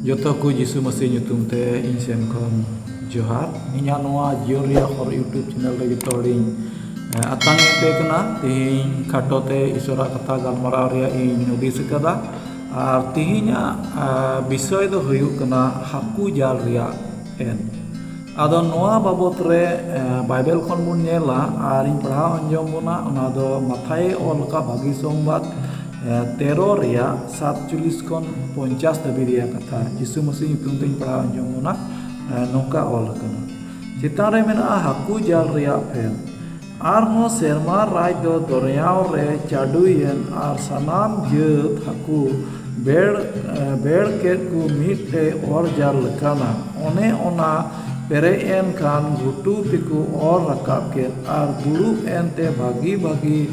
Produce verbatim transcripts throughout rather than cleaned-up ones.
ᱡᱚᱛᱚ ᱠᱚ ᱡᱤᱥᱩ ᱢᱟᱹᱥᱤ ᱧᱩᱛᱩᱢ ᱛᱮ ᱤᱧ ᱥᱮᱱ ᱠᱷᱚᱱ ᱡᱚᱦᱟᱨ᱾ ᱤᱧᱟᱹᱜ ᱱᱚᱣᱟ ᱡᱤᱭᱚᱱ ᱨᱮᱭᱟᱜ ᱦᱚᱨ YouTube channel ᱨᱮ ᱡᱚᱛᱚ ᱦᱚᱲᱤᱧ, ᱮ, ᱟᱛᱟᱝ ᱮᱫ ᱯᱮ ᱠᱟᱱᱟ᱾ ᱛᱮᱦᱮᱧ ᱠᱷᱟᱴᱚ ᱛᱮ ᱤᱥᱚᱨᱟᱜ ᱠᱟᱛᱷᱟ ᱜᱟᱞᱢᱟᱨᱟᱣ ᱨᱮᱭᱟᱜ ᱤᱧ ᱦᱩᱫᱤᱥ ᱟᱠᱟᱫᱟ᱾ ᱟᱨ ᱛᱮᱦᱮᱧᱟᱜ, ᱮ, ᱵᱤᱥᱚᱭ ᱫᱚ ᱦᱩᱭᱩᱜ ᱠᱟᱱᱟ ᱦᱟᱹᱠᱩ ᱡᱟᱞ ᱨᱮᱭᱟᱜ ᱮᱱ᱾ ᱟᱫᱚ ᱱᱚᱣᱟ ᱵᱟᱵᱚᱛ ᱨᱮ, ᱮ, ᱵᱟᱭᱵᱮᱞ ᱠᱷᱚᱱ ᱵᱚᱱ ᱧᱮᱞᱟ ᱟᱨ ᱤᱧ ᱯᱟᱲᱦᱟᱣ ᱟᱸᱡᱚᱢ ᱵᱚᱱᱟ᱾ ᱚᱱᱟ ᱫᱚ ᱢᱟᱛᱷᱟᱭᱮ ᱚᱞ ᱟᱠᱟᱫ ᱵᱷᱟᱹᱜᱤ ᱥᱚᱢᱵᱟᱫ, ᱮ, ᱛᱮᱨᱚ ᱨᱮᱭᱟᱜ ᱥᱟᱛᱪᱚᱞᱞᱤᱥ ᱠᱷᱚᱱ ᱯᱚᱧᱪᱟᱥ ᱫᱷᱟᱹᱵᱤᱡ ᱨᱮᱭᱟᱜ ᱠᱟᱛᱷᱟ᱾ ᱡᱤᱥᱩ ᱢᱟᱹᱥᱤ ᱧᱩᱛᱩᱢ ᱛᱮᱧ ᱯᱟᱲᱦᱟᱣ ᱟᱸᱡᱚᱢ ᱵᱚᱱᱟ᱾ ᱮ, ᱱᱚᱝᱠᱟ ᱚᱞ ᱟᱠᱟᱱᱟ᱾ ᱪᱮᱛᱟᱱ ᱨᱮ ᱢᱮᱱᱟᱜᱼᱟ ᱦᱟᱹᱠᱩ ᱡᱟᱞ ᱨᱮᱭᱟᱜ ᱯᱷᱮᱱ᱾ ᱟᱨᱦᱚᱸ ᱥᱮᱨᱢᱟ ᱨᱟᱡᱽ ᱫᱚ ᱫᱚᱨᱭᱟᱣ ᱨᱮ ᱪᱟᱰᱚᱭᱮᱱ ᱟᱨ ᱥᱟᱱᱟᱢ ᱡᱟᱹᱛ ᱦᱟᱹᱠᱩ ᱵᱮᱲ, ᱮ, ᱵᱮᱲ ᱠᱮᱫ ᱠᱚ ᱢᱤᱫ ᱛᱮ ᱚᱨ ᱡᱟᱞ ᱞᱮᱠᱟᱱᱟ᱾ ᱚᱱᱮ ᱚᱱᱟ ᱯᱮᱨᱮᱡ ᱮᱱ ᱠᱷᱟᱱ ᱜᱷᱩᱴᱩ ᱛᱮᱠᱚ ᱚᱨ ᱨᱟᱠᱟᱵ ᱠᱮᱫ ᱟᱨ ᱫᱩᱲᱩᱵ ᱮᱱᱛᱮ ᱵᱷᱟᱹᱜᱤ ᱵᱷᱟᱹᱜᱤ,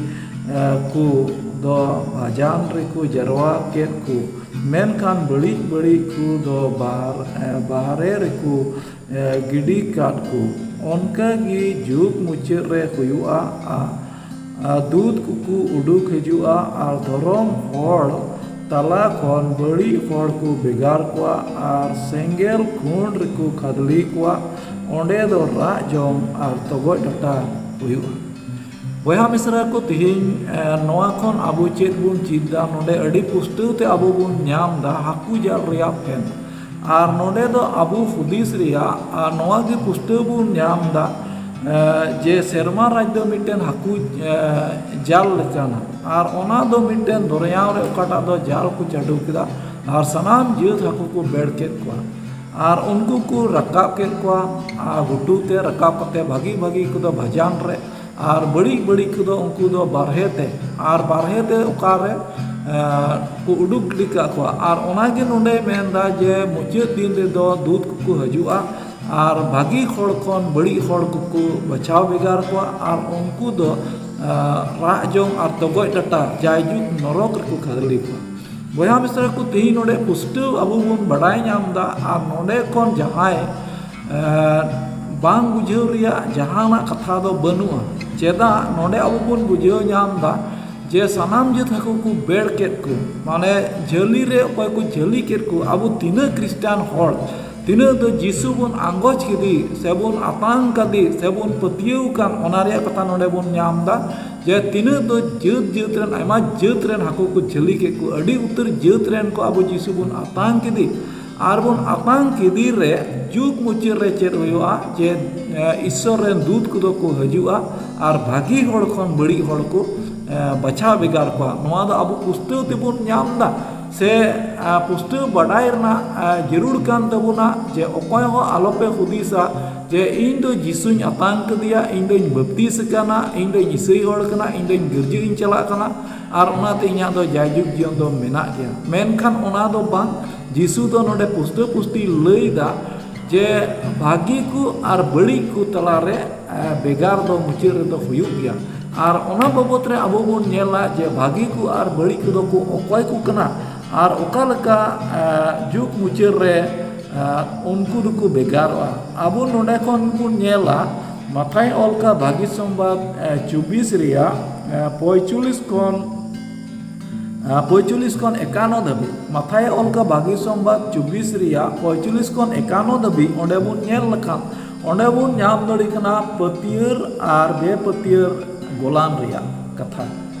ᱮ, ᱠᱚ ᱫᱚ ᱵᱷᱟᱡᱟᱱ ᱨᱮᱠᱚ ᱡᱟᱨᱣᱟ ᱠᱮᱫ ᱠᱚ, ᱢᱮᱱᱠᱷᱟᱱ ᱵᱟᱹᱲᱤᱡ ᱵᱟᱹᱲᱤᱡ ᱠᱚ ᱫᱚ ᱵᱟᱦᱟᱨ-, ᱮ, ᱵᱟᱦᱨᱮ ᱨᱮᱠᱚ, ᱮ, ᱜᱤᱰᱤ ᱠᱟᱫ ᱠᱚ᱾ ᱚᱱᱠᱟ ᱜᱮ ᱡᱩᱜᱽ ᱢᱩᱪᱟᱹᱫ ᱨᱮ ᱦᱩᱭᱩᱜᱼᱟ᱾ ᱟ-, ᱟ, ᱫᱩᱛ ᱠᱚᱠᱚ ᱩᱰᱩᱠ ᱦᱤᱡᱩᱜᱼᱟ ᱟᱨ ᱫᱷᱚᱨᱚᱢ ᱦᱚᱲ ᱛᱟᱞᱟ ᱠᱷᱚᱱ ᱵᱟᱹᱲᱤᱡ ᱦᱚᱲ ᱠᱚ ᱵᱷᱮᱜᱟᱨ ᱠᱚᱣᱟ ᱟᱨ ᱥᱮᱸᱜᱮᱞ ᱠᱷᱩᱱᱰ ᱨᱮᱠᱚ ᱠᱷᱟᱫᱽᱞᱮ ᱠᱚᱣᱟ᱾ ᱚᱸᱰᱮ ᱫᱚ ᱨᱟᱜ ᱡᱚᱢ ᱟᱨ ᱛᱚᱜᱚᱡ ᱰᱟᱴᱟ ᱦᱩᱭᱩᱜᱼᱟ᱾ ᱵᱚᱭᱦᱟ ᱢᱤᱥᱨᱟ ᱠᱚ, ᱛᱮᱦᱮᱧ, ᱮ, ᱱᱚᱣᱟ ᱠᱷᱚᱱ ᱟᱵᱚ ᱪᱮᱫ ᱵᱚᱱ ᱪᱮᱫ ᱫᱟ? ᱱᱚᱰᱮ ᱟᱹᱰᱤ ᱯᱩᱥᱴᱟᱹᱣ ᱛᱮ ᱟᱵᱚ ᱵᱚᱱ ᱧᱟᱢ ᱫᱟ ᱦᱟᱹᱠᱩ ᱡᱟᱞ ᱨᱮᱭᱟᱜ ᱯᱷᱮᱱ᱾ ᱟᱨ ᱱᱚᱰᱮ ᱫᱚ ᱟᱵᱚ ᱦᱩᱫᱤᱥ ᱨᱮᱭᱟᱜ, ᱟᱨ ᱱᱚᱣᱟ ᱜᱮ ᱯᱩᱥᱴᱟᱹᱣ ᱵᱚᱱ ᱧᱟᱢ ᱫᱟ, ᱮ, ᱡᱮ ᱥᱮᱨᱢᱟ ᱨᱟᱡᱽ ᱫᱚ ᱢᱤᱫᱴᱮᱱ ᱦᱟᱹᱠᱩ, ᱮ, ᱡᱟᱞ ᱞᱮᱠᱟᱱᱟ᱾ ᱟᱨ ᱚᱱᱟ ᱫᱚ ᱢᱤᱫᱴᱮᱱ ᱫᱚᱨᱭᱟᱣ ᱨᱮ ᱚᱠᱟᱴᱟᱜ ᱫᱚ ᱡᱟᱞ ᱠᱚ ᱪᱟᱰᱚ ᱠᱮᱫᱟ, ᱟᱨ ᱥᱟᱱᱟᱢ ᱡᱟᱹᱛ ᱦᱟᱹᱠᱩ ᱠᱚ ᱵᱮᱲ ᱠᱮᱫ ᱠᱚᱣᱟ᱾ ᱟᱨ ᱩᱱᱠᱩ ᱠᱚ ᱨᱟᱠᱟᱵ ᱠᱮᱫ ᱠᱚᱣᱟ, ᱟᱨ ᱜᱷᱩᱴᱩ ᱛᱮ ᱨᱟᱠᱟᱵ ᱠᱟᱛᱮ ᱵᱷᱟᱹᱜᱤ ᱵᱷᱟᱹᱜᱤ ᱠᱚᱫᱚ ᱵᱷᱟᱡᱟᱱ ᱨᱮ, ᱟᱨ ᱵᱟᱹᱲᱤᱡ ᱵᱟᱹᱲᱤᱡ ᱠᱚᱫᱚ ᱩᱱᱠᱩ ᱫᱚ ᱵᱟᱨᱦᱮ ᱛᱮ, ᱟᱨ ᱵᱟᱨᱦᱮ ᱛᱮ ᱚᱠᱟᱨᱮ, ᱮ, ᱠᱚ ᱩᱰᱩᱠ ᱜᱤᱰᱤ ᱠᱟᱜ ᱠᱚᱣᱟ᱾ ᱟᱨ ᱚᱱᱟᱜᱮ ᱱᱚᱰᱮᱭ ᱢᱮᱱᱫᱟ ᱡᱮ ᱢᱩᱪᱟᱹᱫ ᱫᱤᱱ ᱨᱮᱫᱚ ᱫᱩᱛ ᱠᱚᱠᱚ ᱦᱤᱡᱩᱜᱼᱟ, ᱟᱨ ᱵᱷᱟᱹᱜᱤ ᱦᱚᱲ ᱠᱷᱚᱱ ᱵᱟᱹᱲᱤᱡ ᱦᱚᱲ ᱠᱚᱠᱚ ᱵᱟᱪᱷᱟᱣ ᱵᱷᱮᱜᱟᱨ ᱠᱚᱣᱟ, ᱟᱨ ᱩᱱᱠᱩ ᱫᱚ, ᱮ, ᱨᱟᱜ ᱡᱚᱝ ᱟᱨ ᱛᱚᱜᱚᱡ ᱰᱟᱴᱟ ᱡᱟᱭᱡᱩᱜᱽ ᱱᱚᱨᱚᱠ ᱨᱮᱠᱚ ᱠᱷᱟᱫᱽᱞᱮ ᱠᱚᱣᱟ᱾ ᱵᱚᱭᱦᱟ ᱢᱤᱥᱨᱟ ᱠᱚ, ᱛᱮᱦᱮᱧ ᱱᱚᱰᱮ ᱯᱩᱥᱴᱟᱹᱣ ᱟᱵᱚ ᱵᱚᱱ ᱵᱟᱰᱟᱭ ᱧᱟᱢ ᱫᱟ, ᱟᱨ ᱱᱚᱰᱮ ᱠᱷᱚᱱ ᱡᱟᱦᱟᱸᱭ, ᱮ, ᱵᱟᱝ ᱵᱩᱡᱷᱟᱹᱣ ᱨᱮᱭᱟᱜ ᱡᱟᱦᱟᱱᱟᱜ ᱠᱟᱛᱷᱟ ᱫᱚ ᱵᱟᱹᱱᱩᱜᱼᱟ᱾ ᱪᱮᱫᱟᱜ ᱱᱚᱰᱮ ᱟᱵᱚ ᱵᱚᱱ ᱵᱩᱡᱷᱟᱹᱣ ᱧᱟᱢ ᱫᱟ ᱡᱮ ᱥᱟᱱᱟᱢ ᱡᱟᱹᱛ ᱦᱟᱹᱠᱩ ᱠᱚ ᱵᱮᱲ ᱠᱮᱫ ᱠᱚ, ᱢᱟᱱᱮ ᱡᱷᱟᱹᱞᱤ ᱨᱮ ᱚᱠᱚᱭ ᱠᱚ ᱡᱷᱟᱹᱞᱤ ᱠᱮᱫ ᱠᱚ, ᱟᱵᱚ ᱛᱤᱱᱟᱹᱜ ᱠᱷᱨᱤᱥᱴᱟᱱ ᱦᱚᱲ, ᱛᱤᱱᱟᱹᱜ ᱫᱚ ᱡᱤᱥᱩ ᱵᱚᱱ ᱟᱸᱜᱚᱪ ᱠᱮᱫᱮ ᱥᱮᱵᱚᱱ ᱟᱛᱟᱝ ᱠᱟᱫᱮ ᱥᱮᱵᱚᱱ ᱯᱟᱹᱛᱭᱟᱹᱣ ᱠᱟᱱ, ᱚᱱᱟ ᱨᱮᱭᱟᱜ ᱠᱟᱛᱷᱟ ᱱᱚᱰᱮ ᱵᱚᱱ ᱧᱟᱢ ᱮᱫᱟ᱾ ᱡᱮ ᱛᱤᱱᱟᱹᱜ ᱫᱚ ᱡᱟᱹᱛ ᱡᱟᱹᱛ ᱨᱮᱱ, ᱟᱭᱢᱟ ᱡᱟᱹᱛ ᱨᱮᱱ ᱦᱟᱹᱠᱩ ᱠᱚ ᱡᱷᱟᱹᱞᱤ ᱠᱮᱫ ᱠᱚ, ᱟᱹᱰᱤ ᱩᱛᱟᱹᱨ ᱡᱟᱹᱛ ᱨᱮᱱ ᱠᱚ ᱟᱵᱚ ᱡᱤᱥᱩ ᱵᱚᱱ ᱟᱛᱟᱝ ᱠᱮᱫᱮ᱾ ᱟᱨ ᱵᱚᱱ ᱟᱛᱟᱝ ᱠᱮᱫᱮ ᱨᱮ ᱡᱩᱜᱽ ᱢᱩᱪᱟᱹᱫ ᱨᱮ ᱪᱮᱫ ᱦᱩᱭᱩᱜᱼᱟ? ᱡᱮ, ᱮ, ᱤᱥᱥᱚᱨ ᱨᱮᱱ ᱫᱩᱛ ᱠᱚᱫᱚ ᱠᱚ ᱦᱤᱡᱩᱜᱼᱟ ᱟᱨ ᱵᱷᱟᱹᱜᱤ ᱦᱚᱲ ᱠᱷᱚᱱ ᱵᱟᱹᱲᱤᱡ ᱦᱚᱲ ᱠᱚ, ᱮ, ᱵᱟᱪᱷᱟᱣ ᱵᱷᱮᱜᱟᱨ ᱠᱚᱣᱟ᱾ ᱱᱚᱣᱟ ᱫᱚ ᱟᱵᱚ ᱯᱩᱥᱛᱟᱹᱣ ᱛᱮᱵᱚᱱ ᱧᱟᱢ ᱮᱫᱟ᱾ ᱥᱮ, ᱮ, ᱯᱩᱥᱛᱟᱹᱣ ᱵᱟᱰᱟᱭ ᱨᱮᱱᱟᱜ, ᱮ, ᱡᱟᱹᱨᱩᱲ ᱠᱟᱱ ᱛᱟᱵᱚᱱᱟ ᱡᱮ ᱚᱠᱚᱭ ᱦᱚᱸ ᱟᱞᱚᱯᱮ ᱦᱩᱫᱤᱥᱟ ᱡᱮ ᱤᱧ ᱫᱚ ᱡᱤᱥᱩᱧ ᱟᱛᱟᱝ ᱠᱮᱫᱮᱭᱟ, ᱤᱧ ᱫᱚᱧ ᱵᱟᱯᱛᱤᱥ ᱟᱠᱟᱱᱟ, ᱤᱧ ᱫᱚᱧ ᱤᱥᱟᱹᱭ ᱦᱚᱲ ᱠᱟᱱᱟ, ᱤᱧ ᱫᱚᱧ ᱜᱤᱨᱡᱟᱹᱧ ᱪᱟᱞᱟᱜ ᱠᱟᱱᱟ ᱟᱨ ᱚᱱᱟᱛᱮ ᱤᱧᱟᱹᱜ ᱫᱚ ᱡᱟᱭᱡᱩᱜᱽ ᱡᱤᱭᱚᱱ ᱫᱚ ᱢᱮᱱᱟᱜ ᱜᱮᱭᱟ᱾ ᱢᱮᱱᱠᱷᱟᱱ ᱚᱱᱟ ᱫᱚ ᱵᱟᱝ, ᱡᱤᱥᱩ ᱫᱚ ᱱᱚᱰᱮ ᱯᱩᱥᱴᱟᱹ ᱯᱩᱥᱴᱤ ᱞᱟᱹᱭ ᱮᱫᱟ ᱡᱮ ᱵᱷᱟᱹᱜᱤ ᱠᱚ ᱟᱨ ᱵᱟᱹᱲᱤᱡ ᱠᱚ ᱛᱟᱞᱟᱨᱮ, ᱮ, ᱵᱷᱮᱜᱟᱨ ᱫᱚ ᱢᱩᱪᱟᱹᱫ ᱨᱮᱫᱚ ᱦᱩᱭᱩᱜ ᱜᱮᱭᱟ᱾ ᱟᱨ ᱚᱱᱟ ᱵᱟᱵᱚᱛ ᱨᱮ ᱟᱵᱚ ᱵᱚᱱ ᱧᱮᱞᱟ ᱡᱮ ᱵᱷᱟᱹᱜᱤ ᱠᱚ ᱟᱨ ᱵᱟᱹᱲᱤᱡ ᱠᱚᱫᱚ ᱠᱚ ᱚᱠᱚᱭ ᱠᱚ ᱠᱟᱱᱟ ᱟᱨ ᱚᱠᱟ ᱞᱮᱠᱟ, ᱮ, ᱡᱩᱜᱽ ᱢᱩᱪᱟᱹᱫ ᱨᱮ, ᱮ, ᱩᱱᱠᱩ ᱫᱚᱠᱚ ᱵᱷᱮᱜᱟᱨᱚᱜᱼᱟ᱾ ᱟᱵᱚ ᱱᱚᱰᱮ ᱠᱷᱚᱱ ᱵᱚᱱ ᱧᱮᱞᱟ, ᱢᱟᱛᱷᱟᱭ ᱚᱞ ᱠᱟᱜ ᱵᱷᱟᱹᱜᱤ ᱥᱚᱢᱵᱟᱫ, ᱮ, ᱪᱚᱵᱵᱤᱥ ᱨᱮᱭᱟᱜ, ᱮ, ᱯᱚᱸᱭᱪᱚᱞᱞᱤᱥ ᱠᱷᱚᱱ, ᱮ, ᱯᱚᱸᱭᱪᱚᱞᱞᱤᱥ ᱠᱷᱚᱱ ᱮᱠᱟᱱᱱᱚ ᱫᱷᱟᱹᱵᱤᱡ᱾ ᱢᱟᱛᱷᱟᱭ ᱚᱞ ᱠᱟᱜ ᱵᱷᱟᱹᱜᱤ ᱥᱚᱢᱵᱟᱫ ᱪᱚᱵᱵᱤᱥ ᱨᱮᱭᱟᱜ ᱯᱚᱸᱭᱪᱚᱞᱞᱤᱥ ᱠᱷᱚᱱ ᱮᱠᱟᱱᱱᱚ ᱫᱷᱟᱹᱵᱤᱡ, ᱚᱸᱰᱮ ᱵᱚᱱ ᱧᱮᱞ ᱞᱮᱠᱷᱟᱱ, ᱚᱸᱰᱮ ᱵᱚᱱ ᱧᱟᱢ ᱫᱟᱲᱮ ᱠᱟᱱᱟ ᱯᱟᱹᱛᱭᱟᱹᱨ ᱟᱨ ᱵᱮᱯᱟᱹᱛᱭᱟᱹᱨ ᱜᱚᱞᱟᱱ ᱨᱮᱭᱟᱜ ᱠᱟᱛᱷᱟ᱾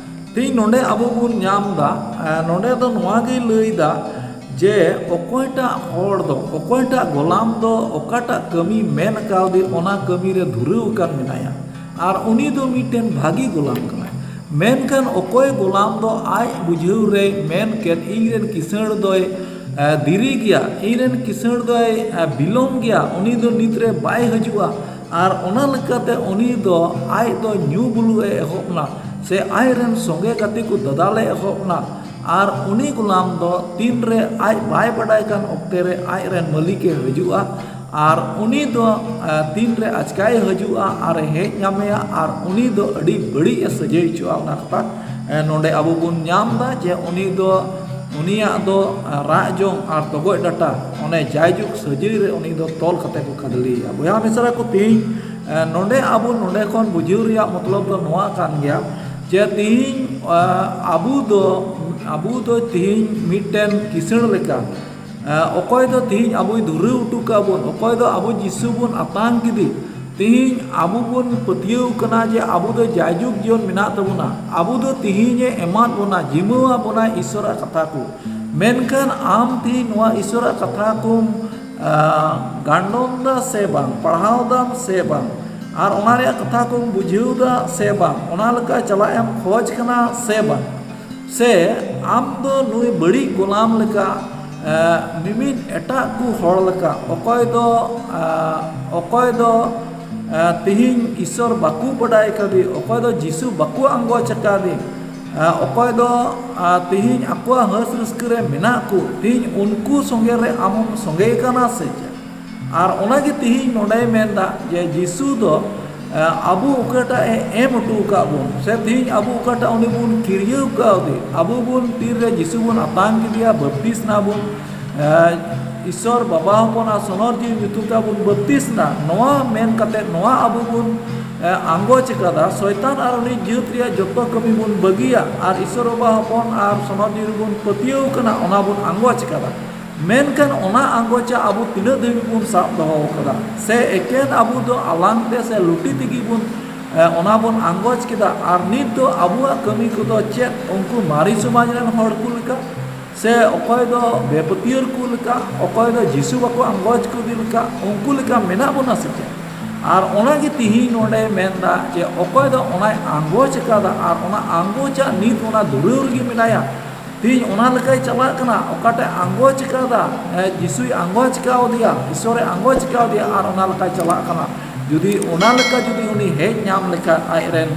ᱛᱮᱦᱮᱧ ᱱᱚᱰᱮ ᱟᱵᱚ ᱵᱚᱱ ᱧᱟᱢ ᱮᱫᱟ, ᱮ, ᱱᱚᱰᱮ ᱫᱚ ᱱᱚᱣᱟ ᱜᱮᱭ ᱞᱟᱹᱭ ᱮᱫᱟ ᱡᱮ ᱚᱠᱚᱭᱴᱟᱜ ᱦᱚᱲ ᱫᱚ, ᱚᱠᱚᱭᱴᱟᱜ ᱜᱚᱞᱟᱢ ᱫᱚ ᱚᱠᱟᱴᱟᱜ ᱠᱟᱹᱢᱤ ᱢᱮᱱ ᱠᱟᱣᱫᱮ ᱚᱱᱟ ᱠᱟᱹᱢᱤ ᱨᱮ ᱫᱷᱩᱨᱟᱹᱣ ᱟᱠᱟᱱ ᱢᱮᱱᱟᱭᱟ, ᱟᱨ ᱩᱱᱤ ᱫᱚ ᱢᱤᱫᱴᱮᱱ ᱵᱷᱟᱹᱜᱤ ᱜᱚᱞᱟᱢ ᱠᱟᱱᱟᱭ᱾ ᱢᱮᱱᱠᱷᱟᱱ ᱚᱠᱚᱭ ᱜᱚᱞᱟᱢ ᱫᱚ ᱟᱡ ᱵᱩᱡᱷᱟᱹᱣ ᱨᱮᱭ ᱢᱮᱱ ᱠᱮᱫ, ᱤᱧ ᱨᱮᱱ ᱠᱤᱥᱟᱹᱬ ᱫᱚᱭ, ᱮ, ᱫᱮᱨᱤ ᱜᱮᱭᱟ, ᱤᱧ ᱨᱮᱱ ᱠᱤᱥᱟᱹᱬ ᱫᱚᱭ, ᱮ, ᱵᱤᱞᱚᱢ ᱜᱮᱭᱟ, ᱩᱱᱤ ᱫᱚ ᱱᱤᱛ ᱨᱮ ᱵᱟᱭ ᱦᱤᱡᱩᱜᱼᱟ, ᱟᱨ ᱚᱱᱟ ᱞᱮᱠᱟᱛᱮ ᱩᱱᱤ ᱫᱚ ᱟᱡ ᱫᱚ ᱧᱩ ᱵᱩᱞᱩᱜ ᱮ ᱮᱦᱚᱵ ᱮᱱᱟ, ᱥᱮ ᱟᱡ ᱨᱮᱱ ᱥᱚᱸᱜᱮ ᱜᱟᱛᱮ ᱠᱚ ᱫᱟᱫᱟᱞ ᱮ ᱮᱦᱚᱵ ᱮᱱᱟ᱾ ᱟᱨ ᱩᱱᱤ ᱜᱚᱞᱟᱢ ᱫᱚ ᱛᱤᱱ ᱨᱮ ᱟᱡ ᱵᱟᱭ ᱵᱟᱰᱟᱭ ᱠᱟᱱ ᱚᱠᱛᱮ ᱨᱮ ᱟᱡ ᱨᱮᱱ ᱢᱟᱹᱞᱤᱠ ᱮ ᱦᱤᱡᱩᱜᱼᱟ, ᱟᱨ ᱩᱱᱤ ᱫᱚ, ᱮ, ᱛᱤᱱ ᱨᱮ ᱟᱪᱠᱟᱭ ᱦᱤᱡᱩᱜᱼᱟ ᱟᱨ ᱮ ᱦᱮᱡ ᱧᱟᱢᱮᱭᱟ, ᱟᱨ ᱩᱱᱤ ᱫᱚ ᱟᱹᱰᱤ ᱵᱟᱹᱲᱤᱡ ᱮ ᱥᱟᱹᱡᱟᱹᱭ ᱦᱚᱪᱚᱜᱼᱟ᱾ ᱚᱱᱟ ᱠᱟᱛᱷᱟ, ᱮ, ᱱᱚᱰᱮ ᱟᱵᱚ ᱵᱚᱱ ᱧᱟᱢ ᱮᱫᱟ ᱡᱮ ᱩᱱᱤ ᱫᱚ, ᱩᱱᱤᱭᱟᱜ ᱫᱚ, ᱮ, ᱨᱟᱜ ᱡᱚᱝ ᱟᱨ ᱛᱚᱜᱚᱡ ᱰᱟᱴᱟ, ᱚᱱᱮ ᱡᱟᱭᱡᱩᱜᱽ ᱥᱟᱹᱡᱟᱹᱭ ᱨᱮ ᱩᱱᱤ ᱫᱚ ᱛᱚᱞ ᱠᱟᱛᱮ ᱠᱚ ᱠᱷᱟᱫᱽᱞᱮᱭᱮᱭᱟ᱾ ᱵᱚᱭᱦᱟ ᱢᱤᱥᱨᱟ ᱠᱚ, ᱛᱮᱦᱮᱧ, ᱮ, ᱱᱚᱰᱮ ᱟᱵᱚ ᱱᱚᱰᱮ ᱠᱷᱚᱱ ᱵᱩᱡᱷᱟᱹᱣ ᱨᱮᱭᱟᱜ ᱢᱚᱛᱞᱚᱵ ᱫᱚ ᱱᱚᱣᱟ ᱠᱟᱱ ᱜᱮᱭᱟ ᱡᱮ ᱛᱤᱦᱤᱧ, ᱟ, ᱟᱵᱚ ᱫᱚ, ᱟᱵᱚ ᱫᱚ ᱛᱤᱦᱤᱧ ᱢᱤᱫᱴᱮᱱ ᱠᱤᱥᱟᱹᱬ ᱞᱮᱠᱟ, ᱟ, ᱚᱠᱚᱭ ᱫᱚ ᱛᱤᱦᱤᱧ ᱟᱵᱚᱭ ᱫᱷᱩᱨᱟᱹᱣ ᱦᱚᱴᱚ ᱠᱟᱜ ᱵᱚᱱ, ᱚᱠᱚᱭ ᱫᱚ ᱟᱵᱚ ᱡᱤᱥᱩ ᱵᱚᱱ ᱟᱛᱟᱝ ᱠᱮᱫᱮ, ᱛᱤᱦᱤᱧ ᱟᱵᱚ ᱵᱚᱱ ᱯᱟᱹᱛᱭᱟᱹᱣ ᱠᱟᱱᱟ ᱡᱮ ᱟᱵᱚ ᱫᱚ ᱡᱟᱭᱡᱩᱜᱽ ᱡᱤᱭᱚᱱ ᱢᱮᱱᱟᱜ ᱛᱟᱵᱚᱱᱟ, ᱟᱵᱚ ᱫᱚ ᱛᱤᱦᱤᱧᱮ ᱮᱢᱟᱫ ᱵᱚᱱᱟ, ᱡᱤᱢᱟᱹᱣᱟᱫ ᱵᱚᱱᱟ ᱤᱥᱚᱨᱟᱜ ᱠᱟᱛᱷᱟ ᱠᱚ᱾ ᱢᱮᱱᱠᱷᱟᱱ ᱟᱢ ᱛᱤᱦᱤᱧ ᱱᱚᱣᱟ ᱤᱥᱚᱨᱟᱜ ᱠᱟᱛᱷᱟ ᱠᱚᱢ, ᱟ, ᱜᱟᱱᱰᱚᱱ ᱫᱟ ᱥᱮ ᱵᱟᱝ, ᱯᱟᱲᱦᱟᱣ ᱫᱟᱢ ᱥᱮ ᱵᱟᱝ, ᱟᱨ ᱚᱱᱟ ᱨᱮᱭᱟᱜ ᱠᱟᱛᱷᱟ ᱠᱚᱢ ᱵᱩᱡᱷᱟᱹᱣ ᱫᱟ ᱥᱮ ᱵᱟᱝ, ᱚᱱᱟ ᱞᱮᱠᱟ ᱪᱟᱞᱟᱜ ᱮᱢ ᱠᱷᱚᱡᱽ ᱠᱟᱱᱟ ᱥᱮ ᱵᱟᱝ? ᱥᱮ ᱟᱢ ᱫᱚ ᱱᱩᱭ ᱵᱟᱹᱲᱤᱡ ᱜᱳᱞᱟᱢ ᱞᱮᱠᱟ, ᱮ, ᱢᱤᱢᱤᱫ ᱮᱴᱟᱜ ᱠᱚ ᱦᱚᱲ ᱞᱮᱠᱟ, ᱚᱠᱚᱭ ᱫᱚ, ᱮ, ᱚᱠᱚᱭ ᱫᱚ, ᱮ, ᱛᱤᱦᱤᱧ ᱤᱥᱚᱨ ᱵᱟᱠᱚ ᱵᱟᱰᱟᱭ ᱠᱟᱫᱮ, ᱚᱠᱚᱭ ᱫᱚ ᱡᱤᱥᱩ ᱵᱟᱠᱚ ᱟᱸᱜᱚᱪ ᱟᱠᱟᱫᱮ, ᱮ, ᱚᱠᱚᱭ ᱫᱚ, ᱮ, ᱛᱤᱦᱤᱧ ᱟᱠᱚᱣᱟᱜ ᱦᱟᱹᱥ ᱨᱟᱹᱥᱠᱟᱹ ᱨᱮ ᱢᱮᱱᱟᱜ ᱠᱚ, ᱛᱤᱦᱤᱧ ᱩᱱᱠᱩ ᱥᱚᱸᱜᱮ ᱨᱮ ᱟᱢᱮᱢ ᱥᱚᱸᱜᱮ ᱠᱟᱱᱟ ᱥᱮ ᱪᱮᱫ? ᱟᱨ ᱚᱱᱟᱜᱮ ᱛᱤᱦᱤᱧ ᱱᱚᱰᱮᱭ ᱢᱮᱱᱫᱟ ᱡᱮ ᱡᱤᱥᱩ ᱫᱚ, ᱮ, ᱟᱵᱚ ᱚᱠᱟᱴᱟᱜ ᱮ ᱮᱢ ᱦᱚᱴᱚ ᱟᱠᱟᱫ ᱵᱚᱱ, ᱥᱮ ᱛᱤᱦᱤᱧ ᱟᱵᱚ ᱚᱠᱟᱴᱟᱜ ᱩᱱᱤ ᱵᱚᱱ ᱠᱤᱨᱭᱟᱹᱣ ᱠᱟᱣᱫᱮ, ᱟᱵᱚ ᱵᱚᱱ ᱛᱤᱨ ᱨᱮ ᱡᱤᱥᱩ ᱵᱚᱱ ᱟᱛᱟᱝ ᱠᱮᱫᱮᱭᱟ, ᱵᱟᱯᱛᱤᱥ ᱱᱟᱵᱚᱱ, ᱮ, ᱤᱥᱚᱨ ᱵᱟᱵᱟ ᱦᱚᱯᱚᱱ ᱟᱨ ᱥᱚᱱᱚᱨ ᱡᱤᱣᱤ ᱧᱩᱛᱩᱢ ᱛᱮ ᱵᱚᱱ ᱵᱟᱯᱛᱤᱥ ᱱᱟ, ᱱᱚᱣᱟ ᱢᱮᱱ ᱠᱟᱛᱮ ᱱᱚᱣᱟ ᱟᱵᱚ ᱵᱚᱱ, ᱮ, ᱟᱸᱜᱚᱪ ᱟᱠᱟᱫᱟ, ᱥᱚᱭᱛᱟᱱ ᱟᱨ ᱩᱱᱤ ᱡᱟᱹᱛ ᱨᱮᱭᱟᱜ ᱡᱚᱛᱚ ᱠᱟᱹᱢᱤ ᱵᱚᱱ ᱵᱟᱹᱜᱤᱭᱟ ᱟᱨ ᱤᱥᱚᱨ ᱵᱟᱵᱟ ᱦᱚᱯᱚᱱ ᱟᱨ ᱥᱚᱱᱚᱨ ᱡᱤᱣᱤ ᱨᱮᱵᱚᱱ ᱯᱟᱹᱛᱭᱟᱹᱣ ᱠᱟᱱᱟ, ᱚᱱᱟ ᱵᱚᱱ ᱟᱸᱜᱚᱪ ᱟᱠᱟᱫᱟ᱾ ᱢᱮᱱᱠᱷᱟᱱ ᱚᱱᱟ ᱟᱸᱜᱚᱪᱟ ᱟᱵᱚ ᱛᱤᱱᱟᱹᱜ ᱫᱷᱟᱹᱵᱤᱡ ᱵᱚᱱ ᱥᱟᱵ ᱫᱚᱦᱚ ᱟᱠᱟᱫᱟ? ᱥᱮ ᱮᱠᱮᱱ ᱟᱵᱚ ᱫᱚ ᱟᱞᱟᱝ ᱛᱮ ᱥᱮ ᱞᱩᱴᱤ ᱛᱮᱜᱮ ᱵᱚᱱ, ᱮ, ᱚᱱᱟ ᱵᱚᱱ ᱟᱸᱜᱚᱪ ᱠᱮᱫᱟ, ᱟᱨ ᱱᱤᱛ ᱫᱚ ᱟᱵᱚᱣᱟᱜ ᱠᱟᱹᱢᱤ ᱠᱚᱫᱚ ᱪᱮᱫ ᱩᱱᱠᱩ ᱢᱟᱨᱮ ᱥᱚᱢᱟᱡᱽ ᱨᱮᱱ ᱦᱚᱲ ᱠᱚ ᱞᱮᱠᱟ, ᱥᱮ ᱚᱠᱚᱭ ᱫᱚ ᱵᱮᱯᱟᱹᱛᱭᱟᱹᱨ ᱠᱚ ᱞᱮᱠᱟ, ᱚᱠᱚᱭ ᱫᱚ ᱡᱤᱥᱩ ᱵᱟᱠᱚ ᱟᱸᱜᱚᱪ ᱠᱚᱫᱮ ᱞᱮᱠᱟ, ᱩᱱᱠᱩ ᱞᱮᱠᱟ ᱢᱮᱱᱟᱜ ᱵᱚᱱᱟ ᱥᱮ ᱪᱮᱫ? ᱟᱨ ᱚᱱᱟᱜᱮ ᱛᱤᱦᱤᱧ ᱱᱚᱰᱮ ᱢᱮᱱᱫᱟ ᱡᱮ ᱚᱠᱚᱭ ᱫᱚ ᱚᱱᱟᱭ ᱟᱸᱜᱚᱪ ᱟᱠᱟᱫᱟ ᱟᱨ ᱚᱱᱟ ᱟᱸᱜᱚᱪᱟᱜ ᱱᱤᱛ ᱚᱱᱟ ᱫᱩᱨᱟᱹᱣ ᱨᱮᱜᱮ ᱢᱮᱱᱟᱭᱟ, ᱛᱤᱦᱤᱧ ᱚᱱᱟ ᱞᱮᱠᱟᱭ ᱪᱟᱞᱟᱜ ᱠᱟᱱᱟ, ᱚᱠᱟᱴᱟᱜ ᱟᱸᱜᱚᱪ ᱠᱟᱫᱟ, ᱮ, ᱡᱤᱥᱩᱭ ᱟᱸᱜᱚᱪ ᱠᱟᱣᱫᱮᱭᱟ, ᱤᱥᱚᱨᱮ ᱟᱸᱜᱚᱪ ᱠᱟᱣᱫᱮᱭᱟ, ᱟᱨ ᱚᱱᱟ ᱞᱮᱠᱟᱭ ᱪᱟᱞᱟᱜ ᱠᱟᱱᱟ᱾ ᱡᱩᱫᱤ ᱚᱱᱟ ᱞᱮᱠᱟ ᱡᱩᱫᱤ ᱩᱱᱤ ᱦᱮᱡ ᱧᱟᱢ ᱞᱮᱠᱷᱟᱱ ᱟᱡᱨᱮᱱ,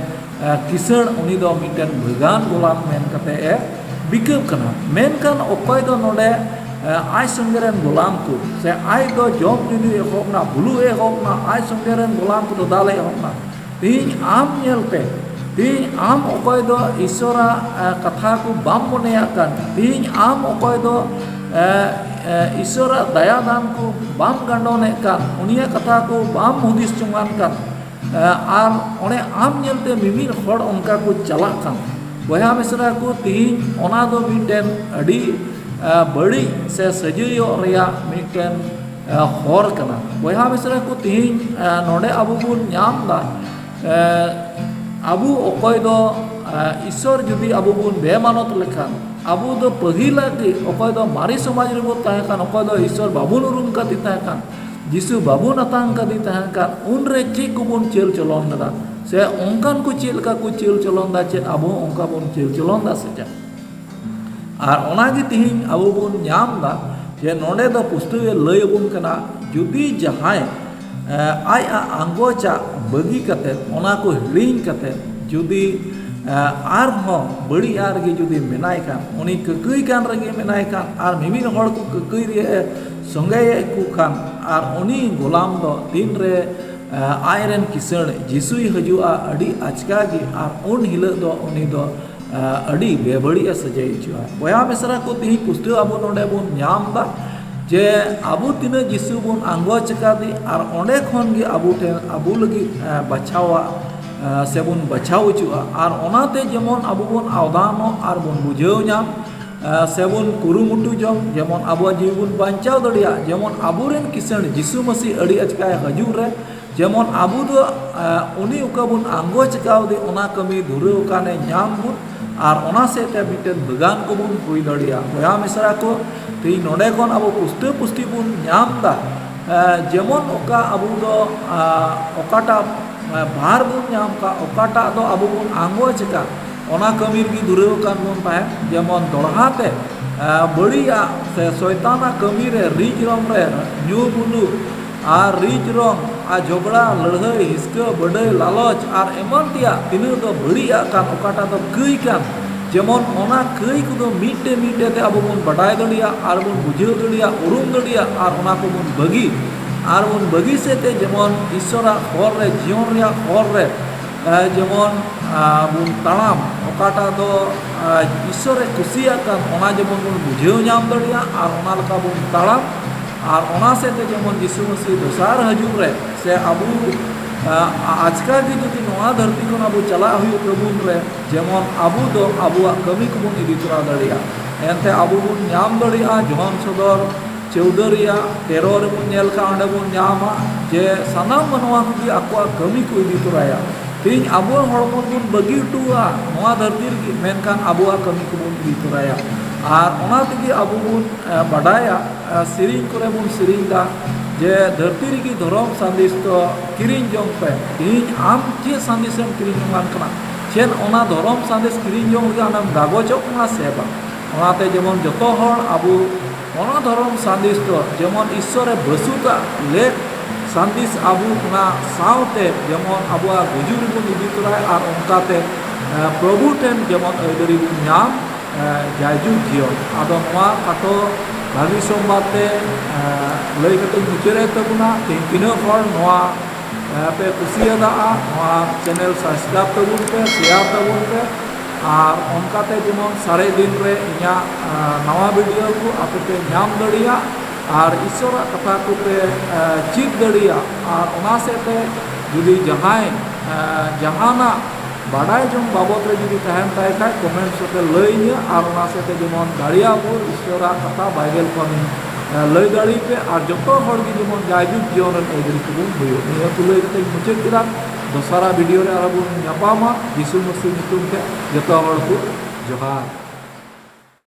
ᱮ, ᱠᱤᱥᱟᱹᱬ, ᱩᱱᱤ ᱫᱚ ᱢᱤᱫᱴᱮᱱ ᱵᱷᱟᱹᱜᱟᱱ ᱜᱳᱞᱟᱢ ᱢᱮᱱ ᱠᱟᱛᱮ ᱮ ᱵᱤᱠᱟᱹᱜ ᱠᱟᱱᱟ᱾ ᱢᱮᱱᱠᱷᱟᱱ ᱚᱠᱚᱭ ᱫᱚ ᱱᱚᱰᱮ, ᱮ, ᱟᱡ ᱥᱚᱸᱜᱮ ᱨᱮᱱ ᱜᱳᱞᱟᱢ ᱠᱚ, ᱥᱮ ᱟᱡ ᱫᱚ ᱡᱚᱢ ᱧᱩ ᱮᱦᱚᱵ ᱮᱱᱟ, ᱵᱩᱞᱩᱜ ᱮᱦᱚᱵ ᱮᱱᱟ, ᱟᱡ ᱥᱚᱸᱜᱮ ᱨᱮᱱ ᱜᱳᱞᱟᱢ ᱠᱚ ᱫᱟᱫᱟᱞ ᱮᱦᱚᱵ ᱮᱱᱟ, ᱛᱮᱦᱮᱧ ᱟᱢ ᱧᱮᱞ ᱯᱮ, ᱛᱮᱦᱮᱧ ᱟᱢ ᱚᱠᱚᱭ ᱫᱚ ᱤᱥᱚᱨᱟᱜ, ᱮ, ᱠᱟᱛᱷᱟ ᱠᱚ ᱵᱟᱢ ᱢᱚᱱᱮᱭᱟᱜ ᱠᱟᱱ, ᱛᱮᱦᱮᱧ ᱟᱢ ᱚᱠᱚᱭ ᱫᱚ, ᱮ, ᱮ, ᱤᱥᱚᱨᱟᱜ ᱫᱟᱭᱟ ᱫᱟᱱ ᱠᱚ ᱵᱟᱢ ᱜᱟᱱᱰᱚᱱᱮᱫ ᱠᱟᱱ, ᱩᱱᱤᱭᱟᱜ ᱠᱟᱛᱷᱟ ᱠᱚ ᱵᱟᱢ ᱦᱩᱫᱤᱥ ᱡᱚᱝᱟᱱ ᱠᱟᱱ, ᱟᱨ ᱚᱱᱮ ᱟᱢ ᱧᱮᱞᱛᱮ ᱢᱤᱢᱤᱫ ᱦᱚᱲ ᱚᱱᱠᱟ ᱠᱚ ᱪᱟᱞᱟᱜ ᱠᱟᱱ᱾ ᱵᱚᱭᱦᱟ ᱢᱤᱥᱨᱟ ᱠᱚ, ᱛᱤᱦᱤᱧ ᱚᱱᱟ ᱫᱚ ᱢᱤᱫᱴᱮᱱ ᱟᱹᱰᱤ ᱵᱟᱹᱲᱤᱡ ᱥᱮ ᱥᱟᱹᱡᱟᱹᱭᱚᱜ ᱨᱮᱭᱟᱜ ᱢᱤᱫᱴᱮᱱ ᱦᱚᱨ ᱠᱟᱱᱟ᱾ ᱵᱚᱭᱦᱟ ᱢᱤᱥᱨᱟ ᱠᱚ, ᱛᱤᱦᱤᱧ ᱱᱚᱰᱮ ᱟᱵᱚ ᱵᱚᱱ ᱧᱟᱢ ᱮᱫᱟ, ᱟᱵᱚ ᱚᱠᱚᱭ ᱫᱚ ᱤᱥᱥᱚᱨ ᱡᱩᱫᱤ ᱟᱵᱚ ᱵᱚᱱ ᱵᱮᱢᱟᱱᱚᱛ ᱞᱮᱠᱷᱟᱱ, ᱟᱵᱚ ᱫᱚ ᱯᱟᱹᱦᱤᱞᱟᱜ ᱜᱮ ᱚᱠᱚᱭ ᱫᱚ ᱢᱟᱨᱮ ᱥᱚᱢᱟᱡᱽ ᱨᱮᱵᱚᱱ ᱛᱟᱦᱮᱸ ᱠᱟᱱ, ᱚᱠᱚᱭ ᱫᱚ ᱤᱥᱥᱚᱨ ᱵᱟᱵᱚᱱ ᱩᱨᱩᱢ ᱠᱟᱫᱮ ᱛᱟᱦᱮᱸ ᱠᱟᱱ, ᱡᱤᱥᱩ ᱵᱟᱵᱚᱱ ᱟᱛᱟᱝ ᱠᱟᱫᱮ ᱛᱟᱦᱮᱸ ᱠᱟᱱ, ᱩᱱᱨᱮ ᱪᱮᱫ ᱠᱚᱵᱚᱱ ᱪᱟᱹᱞ ᱪᱚᱞᱚᱱ ᱞᱮᱫᱟ, ᱥᱮ ᱚᱱᱠᱟᱱ ᱠᱚ ᱪᱮᱫ ᱞᱮᱠᱟ ᱠᱚ ᱪᱟᱹᱞ ᱪᱚᱞᱚᱱ ᱮᱫᱟ, ᱪᱮᱫ ᱟᱵᱚ ᱦᱚᱸ ᱚᱱᱠᱟ ᱵᱚᱱ ᱪᱟᱹᱞ ᱪᱚᱞᱚᱱ ᱮᱫᱟ ᱥᱮ ᱪᱮᱫ? ᱟᱨ ᱚᱱᱟᱜᱮ ᱛᱤᱦᱤᱧ ᱟᱵᱚ ᱵᱚᱱ ᱧᱟᱢ ᱮᱫᱟ ᱡᱮ ᱱᱚᱰᱮ ᱫᱚ ᱯᱩᱥᱴᱟᱹᱣ ᱮ ᱞᱟᱹᱭ ᱟᱵᱚᱱ ᱠᱟᱱᱟ, ᱡᱩᱫᱤ ᱡᱟᱦᱟᱸᱭ ᱟᱡᱟᱜ ᱟᱸᱜᱚᱪᱟᱜ ᱵᱟᱹᱜᱤ ᱠᱟᱛᱮ, ᱚᱱᱟ ᱠᱚ ᱦᱤᱲᱤᱧ ᱠᱟᱛᱮ, ᱡᱩᱫᱤ ᱟᱨᱦᱚᱸ ᱵᱟᱹᱲᱤᱡ ᱟᱜ ᱨᱮᱜᱮ ᱡᱩᱫᱤ ᱢᱮᱱᱟᱭ ᱠᱷᱟᱱ, ᱩᱱᱤ ᱠᱟᱹᱠᱟᱹᱭ ᱠᱟᱱ ᱨᱮᱜᱮ ᱢᱮᱱᱟᱭ ᱠᱷᱟᱱ, ᱟᱨ ᱢᱤᱢᱤᱫ ᱦᱚᱲ ᱠᱚ ᱠᱟᱹᱠᱟᱹᱭ ᱨᱮ ᱥᱚᱸᱜᱮᱭᱮᱫ ᱠᱚ ᱠᱷᱟᱱ, ᱟᱨ ᱩᱱᱤ ᱜᱳᱞᱟᱢ ᱫᱚ ᱛᱤᱱᱨᱮ ᱟᱡ ᱨᱮᱱ ᱠᱤᱥᱟᱹᱬ ᱡᱤᱥᱩᱭ ᱦᱤᱡᱩᱜᱼᱟ ᱟᱹᱰᱤ ᱟᱪᱠᱟ ᱜᱮ, ᱟᱨ ᱩᱱ ᱦᱤᱞᱳᱜ ᱫᱚ ᱩᱱᱤ ᱫᱚ ᱟᱹᱰᱤ ᱵᱮᱵᱟᱹᱲᱤᱡ ᱮ ᱥᱟᱡᱟᱭ ᱦᱚᱪᱚᱜᱼᱟ᱾ ᱵᱚᱭᱦᱟ ᱢᱤᱥᱨᱟ ᱠᱚ, ᱛᱤᱦᱤᱧ ᱯᱩᱥᱴᱟᱹᱣ ᱟᱵᱚ ᱱᱚᱰᱮ ᱵᱚᱱ ᱧᱟᱢ ᱮᱫᱟ ᱡᱮ ᱟᱵᱚ ᱛᱤᱱᱟᱹᱜ ᱡᱤᱥᱩ ᱵᱚᱱ ᱟᱸᱜᱚᱪ ᱟᱠᱟᱫᱮ, ᱟᱨ ᱚᱸᱰᱮ ᱠᱷᱚᱱ ᱜᱮ ᱟᱵᱚ ᱴᱷᱮᱱ ᱟᱵᱚ ᱞᱟᱹᱜᱤᱫ ᱵᱟᱪᱷᱟᱣᱟᱜ ᱥᱮᱵᱚᱱ ᱵᱟᱪᱷᱟᱣ ᱦᱚᱪᱚᱜᱼᱟ᱾ ᱟᱨ ᱚᱱᱟᱛᱮ ᱡᱮᱢᱚᱱ ᱟᱵᱚ ᱵᱚᱱ ᱟᱣᱫᱟᱱᱚᱜ ᱟᱨ ᱵᱚᱱ ᱵᱩᱡᱷᱟᱹᱣ ᱧᱟᱢ, ᱥᱮᱵᱚᱱ ᱠᱩᱨᱩᱢᱩᱴᱩ ᱡᱚᱝ, ᱡᱮᱢᱚᱱ ᱟᱵᱚᱣᱟᱜ ᱡᱤᱣᱤ ᱵᱚᱱ ᱵᱟᱧᱪᱟᱣ ᱫᱟᱲᱮᱭᱟᱜ, ᱡᱮᱢᱚᱱ ᱟᱵᱚᱨᱮᱱ ᱠᱤᱥᱟᱹᱬ ᱡᱤᱥᱩ ᱢᱟᱹᱥᱤ ᱟᱹᱰᱤ ᱟᱪᱠᱟᱭ ᱦᱤᱡᱩᱜ ᱨᱮ ᱡᱮᱢᱚᱱ ᱟᱵᱚ ᱫᱚ ᱩᱱᱤ ᱚᱠᱟ ᱵᱚᱱ ᱟᱸᱜᱚᱪ ᱠᱟᱣᱫᱮ, ᱚᱱᱟ ᱠᱟᱹᱢᱤ ᱫᱷᱩᱨᱟᱹᱣ ᱟᱠᱟᱱᱮ ᱧᱟᱢ ᱵᱚᱱ, ᱟᱨ ᱚᱱᱟ ᱥᱮᱫ ᱛᱮ ᱢᱤᱫᱴᱮᱱ ᱵᱟᱜᱟᱱ ᱠᱚᱵᱚᱱ ᱦᱩᱭ ᱫᱟᱲᱮᱭᱟᱜᱼᱟ᱾ ᱵᱚᱭᱦᱟ ᱢᱤᱥᱨᱟ ᱠᱚ, ᱛᱮᱦᱮᱧ ᱱᱚᱰᱮ ᱠᱷᱚᱱ ᱟᱵᱚ ᱯᱩᱥᱴᱟᱹ ᱯᱩᱥᱴᱤ ᱵᱚᱱ ᱧᱟᱢ ᱮᱫᱟ, ᱡᱮᱢᱚᱱ ᱚᱠᱟ ᱟᱵᱚ ᱫᱚ ᱚᱠᱟᱴᱟᱜ ᱵᱷᱟᱨ ᱵᱚᱱ ᱧᱟᱢ ᱠᱟᱜ, ᱚᱠᱟᱴᱟᱜ ᱫᱚ ᱟᱵᱚ ᱵᱚᱱ ᱟᱸᱜᱚᱪ ᱟᱠᱟᱫ, ᱚᱱᱟ ᱠᱟᱹᱢᱤ ᱨᱮᱜᱮ ᱫᱷᱩᱨᱟᱹᱣ ᱟᱠᱟᱱ ᱵᱚᱱ ᱛᱟᱦᱮᱸᱫ᱾ ᱡᱮᱢᱚᱱ ᱫᱚᱲᱦᱟ ᱛᱮ ᱵᱟᱹᱲᱤᱡᱟᱜ ᱥᱮ ᱥᱚᱭᱛᱟᱱᱟᱜ ᱠᱟᱹᱢᱤ ᱨᱮ ᱨᱤᱡ ᱨᱚᱢ ᱨᱮ ᱧᱩ ᱵᱩᱞᱩᱜ ᱟᱨ ᱨᱤᱡ ᱨᱚᱝ ᱟᱨ ᱡᱷᱚᱜᱽᱲᱟ, ᱞᱟᱹᱲᱦᱟᱹᱭ, ᱦᱤᱥᱠᱟᱹ, ᱵᱟᱹᱰᱟᱹᱭ, ᱞᱟᱞᱚᱪ ᱟᱨ ᱮᱢᱟᱱ ᱛᱮᱭᱟᱜ ᱛᱤᱱᱟᱹᱜ ᱫᱚ ᱵᱟᱹᱲᱤᱡᱟᱜ ᱠᱟᱱ, ᱚᱠᱟᱴᱟᱜ ᱫᱚ ᱠᱟᱹᱭ ᱠᱟᱱ, ᱡᱮᱢᱚᱱ ᱚᱱᱟ ᱠᱟᱹᱭ ᱠᱚᱫᱚ ᱢᱤᱫᱴᱮᱡ ᱢᱤᱫᱴᱮᱡ ᱛᱮ ᱟᱵᱚ ᱵᱚᱱ ᱵᱟᱰᱟᱭ ᱫᱟᱲᱮᱭᱟᱜ ᱟᱨ ᱵᱚᱱ ᱵᱩᱡᱷᱟᱹᱣ ᱫᱟᱲᱮᱭᱟᱜ, ᱩᱨᱩᱢ ᱫᱟᱲᱮᱭᱟᱜ ᱟᱨ ᱚᱱᱟ ᱠᱚᱵᱚᱱ ᱵᱟᱹᱜᱤ, ᱟᱨ ᱵᱚᱱ ᱵᱟᱹᱜᱤ ᱥᱮᱫ ᱛᱮ ᱡᱮᱢᱚᱱ ᱤᱥᱥᱚᱨᱟᱜ ᱦᱚᱨ ᱨᱮ, ᱡᱤᱭᱚᱱ ᱨᱮᱭᱟᱜ ᱦᱚᱨ ᱨᱮ ᱡᱮᱢᱚᱱ ᱵᱚᱱ ᱛᱟᱲᱟᱢ, ᱚᱠᱟᱴᱟᱜ ᱫᱚ ᱤᱥᱥᱚᱨᱮ ᱠᱩᱥᱤᱭᱟᱜ ᱠᱟᱱ, ᱚᱱᱟ ᱡᱮᱢᱚᱱ ᱵᱚᱱ ᱵᱩᱡᱷᱟᱹᱣ ᱧᱟᱢ ᱫᱟᱲᱮᱭᱟᱜ ᱟᱨ ᱚᱱᱟ ᱞᱮᱠᱟ ᱵᱚᱱ ᱛᱟᱲᱟᱢ, ᱟᱨ ᱚᱱᱟ ᱥᱮᱫ ᱛᱮ ᱡᱮᱢᱚᱱ ᱡᱤᱥᱩ ᱢᱟᱹᱥᱤ ᱫᱚᱥᱟᱨ ᱦᱤᱡᱩᱜ ᱨᱮ ᱥᱮ ᱟᱵᱚ ᱟ-, ᱟᱪᱠᱟ ᱜᱮ ᱡᱩᱫᱤ ᱱᱚᱣᱟ ᱫᱷᱟᱹᱨᱛᱤ ᱠᱷᱚᱱ ᱟᱵᱚ ᱪᱟᱞᱟᱜ ᱦᱩᱭᱩᱜ ᱛᱟᱵᱚᱱ ᱨᱮ, ᱡᱮᱢᱚᱱ ᱟᱵᱚ ᱫᱚ ᱟᱵᱚᱣᱟᱜ ᱠᱟᱹᱢᱤ ᱠᱚᱵᱚᱱ ᱤᱫᱤ ᱛᱚᱨᱟ ᱫᱟᱲᱮᱭᱟᱜᱼᱟ᱾ ᱮᱱᱛᱮ ᱟᱵᱚ ᱵᱚᱱ ᱧᱟᱢ ᱫᱟᱲᱮᱭᱟᱜᱼᱟ ᱡᱚᱦᱚᱱ ᱥᱚᱫᱚᱨ ᱪᱳᱣᱫᱟᱹ ᱨᱮᱭᱟᱜ ᱛᱮᱨᱚ ᱨᱮᱵᱚᱱ ᱧᱮᱞ ᱠᱟᱜᱼᱟ, ᱚᱸᱰᱮ ᱵᱚᱱ ᱧᱟᱢᱟ ᱡᱮ ᱥᱟᱱᱟᱢ ᱢᱟᱱᱣᱟ ᱠᱚᱜᱮ ᱟᱠᱚᱣᱟᱜ ᱠᱟᱹᱢᱤ ᱠᱚ ᱤᱫᱤ ᱛᱚᱨᱟᱭᱟ᱾ ᱛᱮᱦᱮᱧ ᱟᱵᱚᱣᱟᱜ ᱦᱚᱲᱢᱚ ᱵᱚᱱ ᱵᱟᱹᱜᱤ ᱦᱚᱴᱚᱣᱟᱜᱼᱟ ᱱᱚᱣᱟ ᱫᱷᱟᱹᱨᱛᱤ ᱨᱮᱜᱮ, ᱢᱮᱱᱠᱷᱟᱱ ᱟᱵᱚᱣᱟᱜ ᱠᱟᱹᱢᱤ ᱠᱚᱵᱚᱱ ᱤᱫᱤ ᱛᱚᱨᱟᱭᱟ᱾ ᱟᱨ ᱚᱱᱟ ᱛᱮᱜᱮ ᱟᱵᱚ ᱵᱚᱱ, ᱮ, ᱵᱟᱰᱟᱭᱟ, ᱮ, ᱥᱮᱨᱮᱧ ᱠᱚᱨᱮ ᱵᱚᱱ ᱥᱮᱨᱮᱧ ᱮᱫᱟ ᱡᱮ ᱫᱷᱟᱹᱨᱛᱤ ᱨᱮᱜᱮ ᱫᱷᱚᱨᱚᱢ ᱥᱟᱸᱫᱮᱥ ᱫᱚ ᱠᱤᱨᱤᱧ ᱡᱚᱝ ᱯᱮ᱾ ᱛᱮᱦᱮᱧ ᱟᱢ ᱪᱮᱫ ᱥᱟᱸᱫᱮᱥᱮᱢ ᱠᱤᱨᱤᱧ ᱡᱚᱝᱟᱱ ᱠᱟᱱᱟ? ᱪᱮᱫ ᱚᱱᱟ ᱫᱷᱚᱨᱚᱢ ᱥᱟᱸᱫᱮᱥ ᱠᱤᱨᱤᱧ ᱡᱚᱝ ᱞᱟᱹᱜᱤᱫ ᱟᱢᱮᱢ ᱠᱟᱜᱚᱡᱚᱜ ᱠᱟᱱᱟ ᱥᱮ ᱵᱟᱝ? ᱚᱱᱟᱛᱮ ᱡᱮᱢᱚᱱ ᱡᱚᱛᱚ ᱦᱚᱲ ᱟᱵᱚ ᱚᱱᱟ ᱫᱷᱚᱨᱚᱢ ᱥᱟᱸᱫᱮᱥ ᱫᱚ ᱡᱮᱢᱚᱱ ᱤᱥᱥᱚᱨᱮ ᱵᱟᱹᱥᱩᱛᱟᱜ ᱞᱮᱠ ᱥᱟᱸᱫᱮᱥ ᱟᱵᱚ ᱚᱱᱟ ᱥᱟᱶᱛᱮ ᱡᱮᱢᱚᱱ ᱟᱵᱚᱣᱟᱜ ᱜᱩᱡᱩᱜ ᱨᱮᱵᱚᱱ ᱤᱫᱤ ᱛᱚᱨᱟᱭᱟ ᱟᱨ ᱚᱱᱠᱟᱛᱮ, ᱮ, ᱯᱨᱚᱵᱷᱩ ᱴᱷᱮᱱ ᱡᱮᱢᱚᱱ ᱟᱹᱭᱫᱟᱹᱨᱤ ᱵᱚᱱ ᱧᱟᱢ, ᱮ, ᱡᱟᱭᱡᱩᱜᱽ ᱡᱤᱭᱚᱱ᱾ ᱟᱫᱚ ᱱᱚᱣᱟ ᱠᱟᱛᱷᱟ ᱵᱷᱟᱹᱜᱤ ᱥᱚᱢᱵᱟᱫ ᱛᱮ, ᱮ, ᱞᱟᱹᱭ ᱠᱟᱛᱮᱧ ᱢᱩᱪᱟᱹᱫᱮᱫ ᱛᱟᱵᱚᱱᱟ᱾ ᱛᱮᱦᱮᱧ ᱛᱤᱱᱟᱹᱜ ᱦᱚᱲ ᱱᱚᱣᱟ, ᱮ, ᱯᱮ ᱠᱩᱥᱤᱭᱟᱫᱟ, ᱱᱚᱣᱟ ᱪᱮᱱᱮᱞ ᱥᱟᱵᱥᱠᱨᱟᱭᱤᱵ ᱛᱟᱵᱚᱱ ᱯᱮ, ᱥᱮᱭᱟᱨ ᱛᱟᱵᱚᱱ ᱯᱮ, ᱟᱨ ᱚᱱᱠᱟᱛᱮ ᱡᱮᱢᱚᱱ ᱥᱟᱨᱮᱡ ᱫᱤᱱ ᱨᱮ ᱤᱧᱟᱹᱜ, ᱮ, ᱱᱟᱣᱟ ᱵᱷᱤᱰᱤᱭᱳ ᱠᱚ ᱟᱯᱮ ᱯᱮ ᱧᱟᱢ ᱫᱟᱲᱮᱭᱟᱜ ᱟᱨ ᱤᱥᱥᱚᱨᱟᱜ ᱠᱟᱛᱷᱟ ᱠᱚᱯᱮ, ᱮ, ᱪᱮᱫ ᱫᱟᱲᱮᱭᱟᱜ᱾ ᱟᱨ ᱚᱱᱟ ᱥᱮᱫ ᱛᱮ ᱡᱩᱫᱤ ᱡᱟᱦᱟᱸᱭ, ᱮ, ᱡᱟᱦᱟᱱᱟᱜ ᱵᱟᱰᱟᱭ ᱡᱚᱝ ᱵᱟᱵᱚᱫ ᱨᱮ ᱡᱩᱫᱤ ᱛᱟᱦᱮᱱ ᱛᱟᱭ ᱠᱷᱟᱡ, ᱠᱚᱢᱮᱱᱴᱥ ᱨᱮᱯᱮ ᱞᱟᱹᱭ ᱤᱧᱟᱹ᱾ ᱟᱨ ᱚᱱᱟ ᱥᱮᱫ ᱛᱮ ᱡᱮᱢᱚᱱ ᱫᱟᱲᱮᱭᱟᱜ ᱵᱚᱱ ᱤᱥᱥᱚᱨᱟᱜ ᱠᱟᱛᱷᱟ ᱵᱟᱭᱵᱮᱞ ᱠᱷᱚᱱ, ᱮ, ᱞᱟᱹᱭ ᱫᱟᱲᱮᱭᱟᱜ ᱯᱮ ᱟᱨ ᱡᱚᱛᱚ ᱦᱚᱲ ᱜᱮ ᱡᱮᱢᱚᱱ ᱡᱟᱭᱡᱩᱜᱽ ᱡᱤᱭᱚᱱ ᱨᱮᱱ ᱟᱹᱭᱫᱟᱹᱨᱤ ᱠᱚᱵᱚᱱ ᱦᱩᱭᱩᱜ᱾ ᱱᱤᱭᱟᱹ ᱠᱚ ᱞᱟᱹᱭ ᱠᱟᱛᱮᱧ ᱢᱩᱪᱟᱹᱫ ᱠᱮᱫᱟ᱾ ᱫᱚᱥᱟᱨᱟ ᱵᱷᱤᱰᱤᱭᱳ ᱨᱮ ᱟᱨᱚ ᱵᱚᱱ ᱧᱟᱯᱟᱢᱟ᱾ ᱡᱤᱥᱩ ᱢᱟᱹᱥᱤ ᱧᱩᱛᱩᱢ ᱛᱮ ᱡᱚᱛᱚ ᱦᱚᱲ ᱠᱚ ᱡᱚᱦᱟᱨ᱾